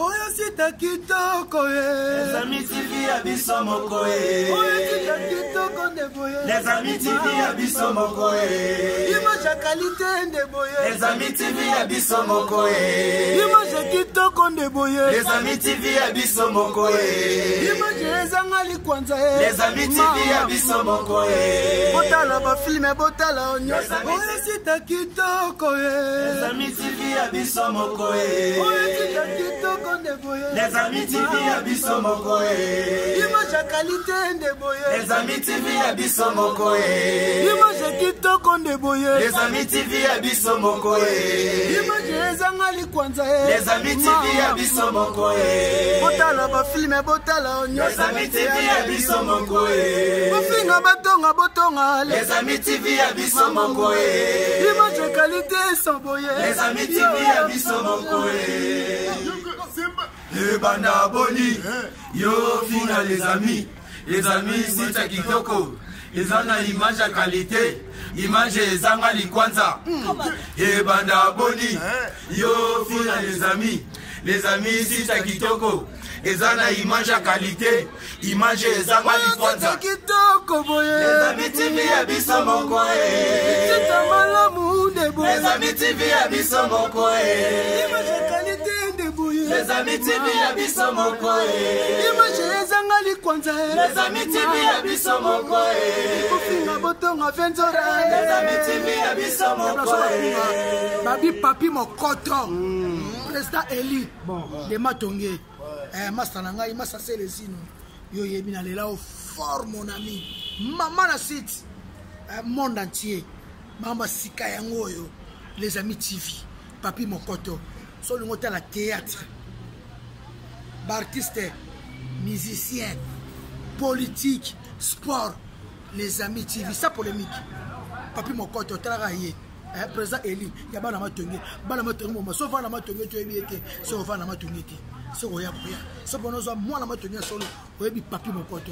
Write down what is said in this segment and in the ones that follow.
Oyo sita kitoko ye. Les Amis TV ya biso moko ye. Oyo sita kitoko nde boye. Les Amis TV ya biso moko ye. Image ya qualité nde boye. Les Amis TV ya biso moko ye. Image ya kitoko nde boye. Les Amis TV ya biso moko ye. Image ezanga likwanza ye. Les Amis TV ya biso moko ye. Botala ba filme botala nyonso. Oyo sita kitoko ye. Les Amis TV ya biso moko ye. Oyo sita kitoko nde boye. Les Amis TV ya biso moko ye. Image ya qualité nde boye. Les Amis TV ya biso moko ye. Image ya kitoko nde boye. Les Amis TV ya biso moko ye. Image ezanga likwanza ye. Les Amis TV ya biso moko ye. Botala ba filme botala nyonso. Les Amis TV ya biso moko ye. Bofinga batonga botonga. Les Amis TV ya biso moko ye. Image ya qualité sans boye. Les Amis TV ya biso moko ye. Ebanda boni yo finga les amis. Les amis sita kitoko eza na image ya qualité image ezanga likwanza ebanda boni yo finga les amis. Les amis sita kitoko eza na image ya qualité image ezanga likwanza. Kitoko boye. Les Amis TV ya biso moko ye. Sita malamu nde boye. Les Amis TV ya biso moko ye. Image ya qualité nde boye. Les Amis TV ya biso moko ye. Image ezanga likwanza ye. Les Amis TV ya biso moko ye. Bofinga botonga venzora. Les Amis TV ya biso moko ye. Babi Papi Mokoto, président Eli de Matonge, masa na ngai, masa Selesino, yo yebi na lela o fort mon ami, mama na site, monde entier, mama sika yango oyo, les Amis TV, Papi Mokoto, so lingo tala théâtre, ba artiste, musicien, politique, sport, les Amis TV, ça polémique. Papi Mokoto, talaka ye. Président Eli, ya bana matonge, bana matonge moma, so vana matonge to yebi ete, so vana matonge te. So oya boya. So bono zo mwana matonge solo, oyebi Papi Mokoto.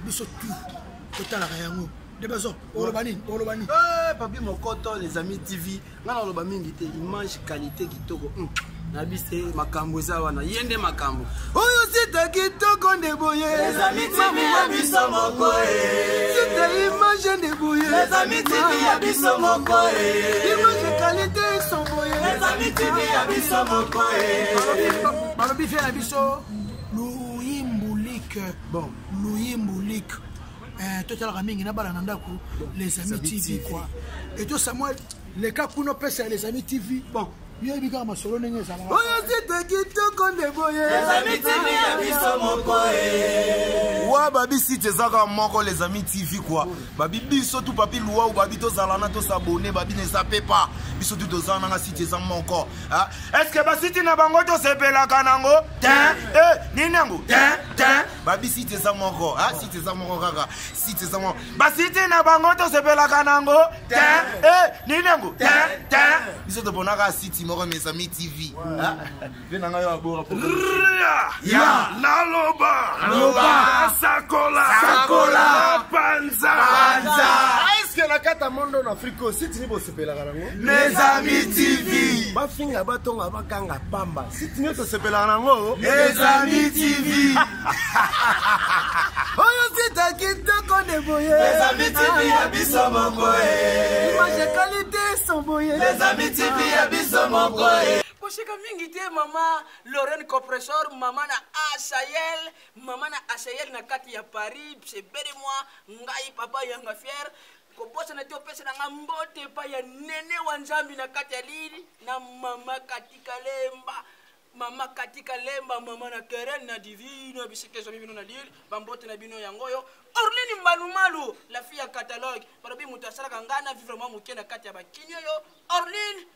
Biso tout totalaka yango. De besoin, oloba nini, oloba nini. Papi Mokoto, les Amis TV, nga na oloba mingi te, image qualité kitoko. Na bise makambo eza wana, ye nde makambo. Oyo sita kitoko nde boye. Les Amis TV ya biso moko ye. Sita image nde boye. Les Amis TV ya biso moko ye. Image qualité son boye. Les Amis TV ya biso moko ye. Balobi vie na biso Luyimbulik. Bon, Luyimbulik. Totalaka mingi na bala na ndako, les Amis TV quoi. Et to Samuel, les cas kuno pesa les Amis TV. Bon, yebi kaka masolo ndenge ezalaka. Oyo site kitoko nde boye. Les Amis TV ya biso moko ye. Wa babi site ezaka moko les Amis TV quoi. Babi biso tout papi luau babi tozala na tosabonner babi ne zappe pas. Biso tout tozala na site eza moko. Ah, est-ce que ba site na bango tosepelaka nango? Tin, nini yango? Tin, tin. Babi site eza moko. Ah, site eza moko kaka. Site eza moko. Ba site na bango tosepelaka nango? Tin, nini yango? Tin, tin. Biso toponaka site moko mes Amis TV. Ah, pe na ngai abora po. Ya. Naloba. Loba. Sakola. Sakola. Panza. Panza. Est-ce que na kata mondo na Afrique aussi tini bosepelaka nango? Les Amis TV. Bafinga batonga bakanga pamba. Site ni tosepelaka nango? Les Amis TV. Oyo sita kitoko nde boye. Les Amis TV ya biso moko ye. Image qualité son boye. Les Amis TV ya biso moko ye. Koshika mingi te mama Lorraine Compressor, mama na Asael, mama na Asael na kati ya Paris, c'est bel et moi, ngai papa yanga fier. Kobosa na te opesa na nga mbote pa ya nene wa Nzambi na kati ya Lille, na mama Katika Lemba. Mama Katika Lemba, mama na Keren na Divine, bisike zo bino na Lille, ba mbote na bino yango yo. Orline Mbalumalu, la fille ya catalogue. Balobi moto asalaka nga na vivre mwa moke na kati ya bakinyo yo. Orline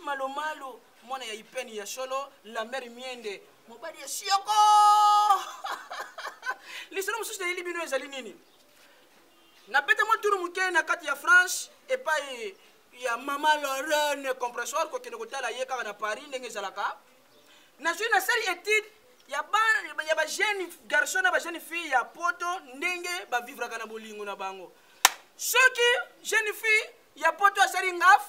Malumalu, mwana ya Ipeni ya Solo, la mère Miende, mobali ya Sioko. Lisolo mosusu nayeli bino ezali nini? Nabeta mwa turu moke na kati ya France epai ya mama Lorraine Compressor, kokende kotala ye kaka na Paris ndenge ezalaka. Nazwi nasali étude ya ba, ya ba jeune garçon na ba jeune fille ya poto ndenge ba vivraka na bolingo na bango. Soki jeune fille ya poto asali ngaf,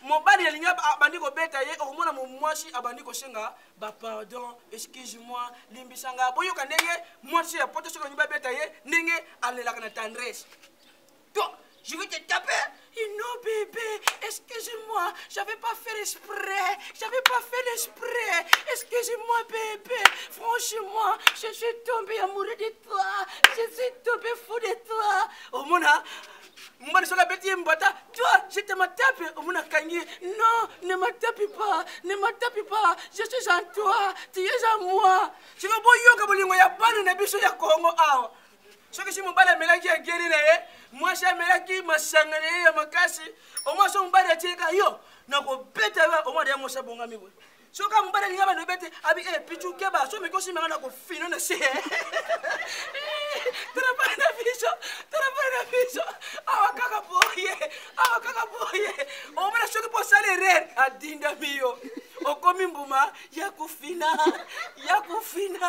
Mobali alingi abandi kobeta ye, okomona mwasi abandi kosenga ba pardon, excuse moi, limbisa nga. Boyoka ndenge mwasi ya poto soki alingi babeta ye, ndenge alelaka na tendresse. Toi, je vais te taper. Et non, bébé, excusez-moi, j'avais pas fait exprès. J'avais pas fait exprès. Excusez-moi, bébé. Franchement, je suis tombé amoureux de toi. Je suis tombé fou de toi. Omona, mobali soki abeti ye mbata, toi, je te m'atape. Omona akangi ye, non, ne m'atape pas, ne m'atape pas. Je suis en toi, tu es en moi. Sikoyo boyoka bolingo ya bana na biso ya Congo awa. Soki si mobali amelaki ageri na ye, mwasi amelaki masanga na ye ya makasi, omwa so mobali atieka yo nakobeta yo, omwa deya mwasi abongami boye. Soki mobali alingi abanda obete, abi e pichu keba, so meki osimanga na kofino na se. Tala bana na biso, tala bana na biso, awa kaka boye, awa kaka boye. Omona soki mpo osali erreur, adindami yo, okomi mbuma ya kofina, ya kofina.